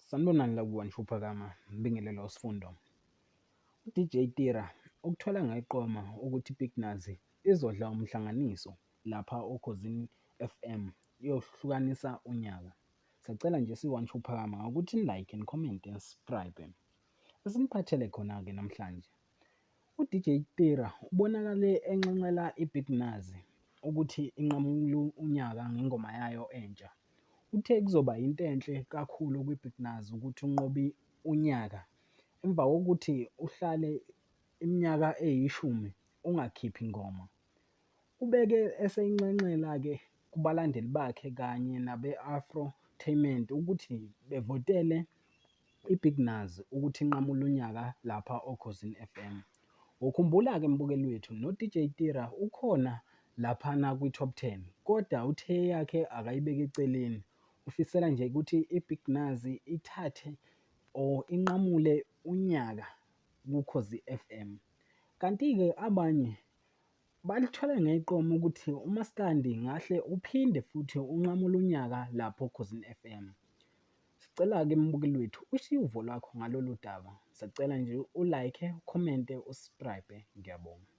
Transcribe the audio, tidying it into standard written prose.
Sanibonani la ku-One Phakama, ngibingelele uSifundo. U-DJ Tira ukuthola ngeqoma ukuthi iBig Nuz izodla umhlanganiso lapha oKhozini FM iyohlukanisa unyaka. Siyacela nje siyi-One Phakama ukuthi ni-like and comment and subscribe. Esiniphathele khona-ke namhlanje. U-DJ Tira ubonakale enxenxela iBig Nuz ukuthi inqamule unyaka ngengoma yayo entsha. Uthe kuzoba yinto enhle kakhulu kwiBig Nuz ukuthi unqobe unyaka emva kokuthi uhlale iminyaka eyishumi ungakhiphi ngoma. Ubeke eseyinxenxela-ke kubalandeli bakhe kanye nabe-Afrotainment ukuthi bevotele iBig Nuz ukuthi inqamule unyaka lapha oKhozini FM. Ukhumbula-ke mbukeli wethu no-DJ Tira ukhona laphana kwi-top 10 kodwa uthe yakhe akayibeke eceleni. Ufisela nje ukuthi iBig Nuz ithathe or inqamule unyaka kuKhozi FM. Kanti-ke abanye balithwele ngeqoma ukuthi umaskandi ngahle uphinde futhi unqamule unyaka lapho Khozini FM. Sicela-ke mbukeli wethu ushiye uvo lwakho ngalolu daba. Siyacela nje u-like, u-comment-e, u-subscribe. Ngiyabonga.